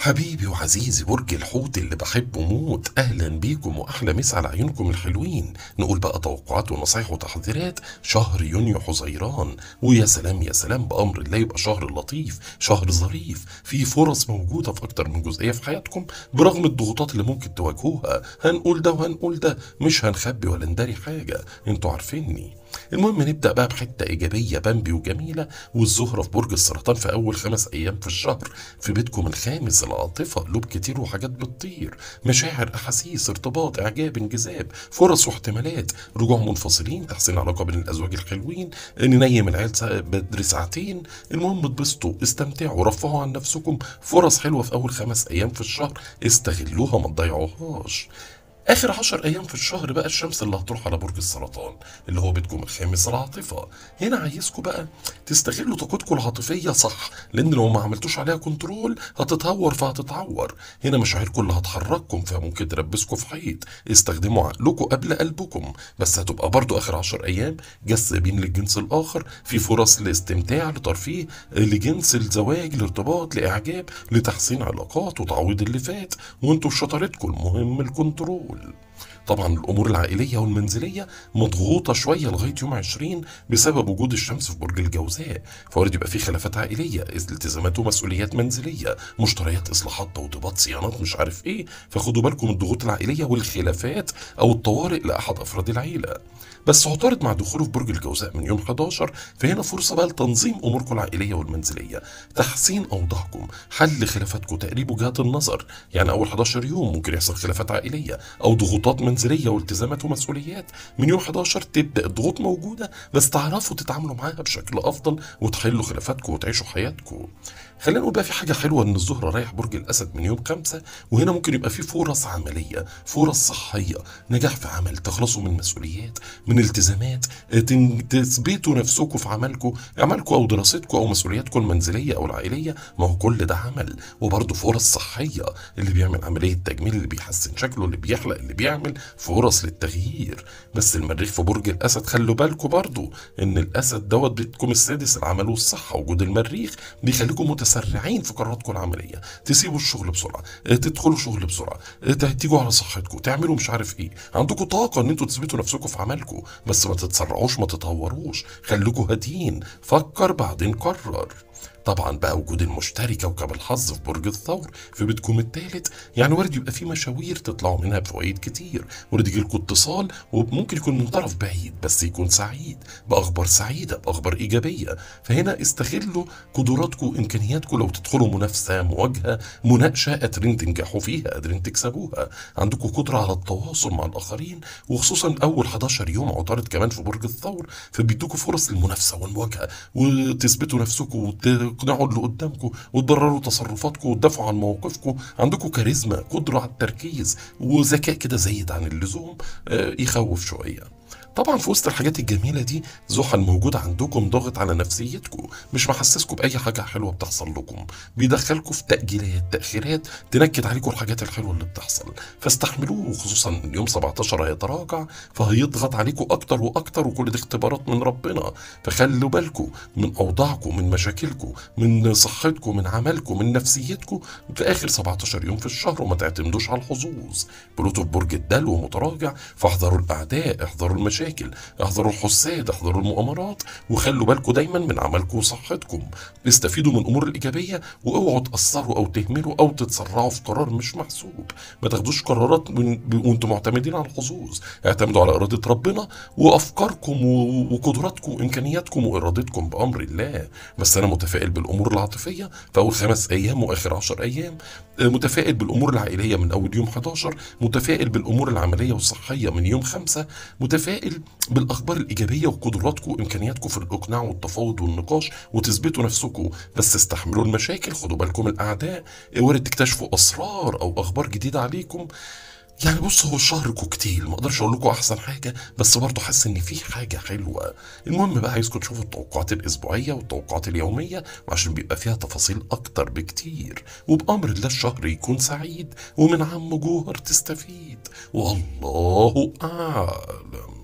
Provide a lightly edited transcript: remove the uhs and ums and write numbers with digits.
حبيبي وعزيزي برج الحوت اللي بحبه موت، اهلا بيكم واحلى مسا على عيونكم الحلوين. نقول بقى توقعات ونصايح وتحذيرات شهر يونيو حزيران، ويا سلام يا سلام بامر الله يبقى شهر لطيف، شهر ظريف، في فرص موجودة في اكتر من جزئية في حياتكم برغم الضغوطات اللي ممكن تواجهوها. هنقول ده وهنقول ده، مش هنخبي ولا نداري حاجة، انتوا عارفيني. المهم نبدأ بقى بحتة إيجابية بامبي وجميلة، والزهرة في برج السرطان في أول 5 أيام في الشهر في بيتكم الخامس، العاطفة، قلوب كتير وحاجات بتطير، مشاعر، أحاسيس، ارتباط، إعجاب، انجذاب، فرص واحتمالات، رجوع منفصلين، تحسين علاقة بين الأزواج الحلوين، ننيم العيال بدري ساعتين. المهم اتبسطوا، استمتعوا، رفعوا عن نفسكم، فرص حلوة في أول 5 أيام في الشهر، استغلوها ما تضيعوهاش. آخر 10 أيام في الشهر بقى الشمس اللي هتروح على برج السرطان اللي هو بيتكم الخامس العاطفة. هنا عايزكم بقى تستغلوا طاقتكم العاطفية صح، لأن لو ما عملتوش عليها control هتتهور فهتتعور. هنا مشاعركم اللي هتحرككم فممكن تربسكم في حيط، استخدموا عقلكم قبل قلبكم. بس هتبقى برضو آخر 10 أيام جذابين للجنس الآخر، في فرص لاستمتاع، لترفيه، لجنس، لزواج، لارتباط، لإعجاب، لتحسين علاقات وتعويض اللي فات، وانتوا بشطارتكم، المهم ال control. طبعا الامور العائلية والمنزليه مضغوطه شوية لغاية يوم 20 بسبب وجود الشمس في برج الجوزاء، فوارد يبقى في خلافات عائلية، التزامات ومسؤوليات منزلية، مشتريات، اصلاحات، توضيبات، صيانات، مش عارف ايه، فخدوا بالكم من الضغوط العائلية والخلافات او الطوارئ لاحد افراد العيلة. بس عطارد مع دخوله في برج الجوزاء من يوم 11، فهنا فرصة بقى لتنظيم اموركم العائلية والمنزليه، تحسين اوضاعكم، حل خلافاتكم، تقريب وجهات النظر. يعني اول 11 يوم ممكن يحصل خلافات عائلية او ضغوطات منزلية والتزامات ومسؤوليات. من يوم 11 تبدا الضغوط موجودة، بس تعرفوا تتعاملوا معاها بشكل افضل وتحلوا خلافاتكم وتعيشوا حياتكم. خلينا نقول بقى في حاجة حلوة، ان الزهرة رايح برج الاسد من يوم 5، وهنا ممكن يبقى في فرص عملية، فرص صحية، نجاح في عمل، تخلصوا من مسؤوليات، من التزامات، تثبتوا نفسكم في عملكم، عملكم او دراستكم او مسؤولياتكم المنزلية او العائلية، ما هو كل ده عمل. وبرده فرص صحية، اللي بيعمل عملية تجميل، اللي بيحسن شكله، اللي بيحلق، اللي بيعمل، فرص للتغيير. بس المريخ في برج الاسد خلوا بالكم برضو ان الاسد دوت بيتكم السادس، العمل والصحة، وجود المريخ بيخليكم متسرعين في قراراتكم العملية، تسيبوا الشغل بسرعة، تدخلوا شغل بسرعة، تيجوا على صحتكم، تعملوا مش عارف ايه، عندكم طاقة ان انتوا تثبتوا نفسكم في عملكم، بس ما تتسرعوش، ما تتهوروش، خليكم هاديين، فكر بعدين قرر. طبعا بقى وجود المشتري كوكب الحظ في برج الثور في بيتكم الثالث، يعني وارد يبقى في مشاوير تطلعوا منها بفوائد كتير، وارد يجيلكم اتصال وممكن يكون من طرف بعيد بس يكون سعيد، باخبار سعيدة، باخبار ايجابية. فهنا استغلوا قدراتكم وامكانياتكم، لو تدخلوا منافسه، مواجهة، مناقشة، قادرين تنجحوا فيها، قادرين تكسبوها، عندكم قدره على التواصل مع الاخرين، وخصوصا اول 11 يوم عطارد كمان في برج الثور، فبيدوكوا فرص للمنافسة والمواجهة، وتثبتوا نفسكم وتقنعوا اللي قدامكم وتبرروا تصرفاتكم وتدافعوا عن مواقفكم. عندكم كاريزما، قدرة على التركيز، وذكاء كده زايد عن اللزوم، يخوف شوية. طبعا في وسط الحاجات الجميلة دي زحل موجود عندكم ضاغط على نفسيتكم، مش محسسكم باي حاجة حلوة بتحصل لكم، بيدخلكم في تاجيلات، تاخيرات، تنكد عليكم الحاجات الحلوة اللي بتحصل، فاستحملوه. خصوصا يوم 17 هيتراجع، فهيضغط عليكم اكتر واكتر، وكل دي اختبارات من ربنا. فخلوا بالكم من اوضاعكم، من مشاكلكم، من صحتكم، من عملكم، من نفسيتكم في اخر 17 يوم في الشهر، وما تعتمدوش على الحظوظ. بلوتو في برج الدلو متراجع، فاحذروا الاعداء، احذروا المشاكل، احذروا الحساد، احذروا المؤامرات، وخلوا بالكم دايما من عملكم وصحتكم. استفيدوا من الامور الايجابية، واوعوا تاثروا او تهملوا او تتسرعوا في قرار مش محسوب. ما تاخدوش قرارات وانتم معتمدين على الحظوظ، اعتمدوا على اراده ربنا وافكاركم وقدراتكم وامكانياتكم وارادتكم بامر الله. بس انا متفائل بالامور العاطفية في اول 5 ايام واخر 10 ايام، متفائل بالامور العائلية من اول يوم 11، متفائل بالامور العملية والصحية من يوم 5، متفائل بالاخبار الايجابية وقدراتكم وامكانياتكم في الاقناع والتفاوض والنقاش وتثبتوا نفسكم. بس استحملوا المشاكل، خدوا بالكم الاعداء، وارد تكتشفوا اسرار او اخبار جديدة عليكم. يعني بص، هو الشهر كوكتيل، ما اقدرش اقول لكم احسن حاجة، بس برضه حاسس ان في حاجة حلوة. المهم بقى عايزكم تشوفوا التوقعات الاسبوعية والتوقعات اليومية، وعشان بيبقى فيها تفاصيل اكتر بكتير. وبامر الله الشهر يكون سعيد، ومن عم جوهر تستفيد، والله اعلم.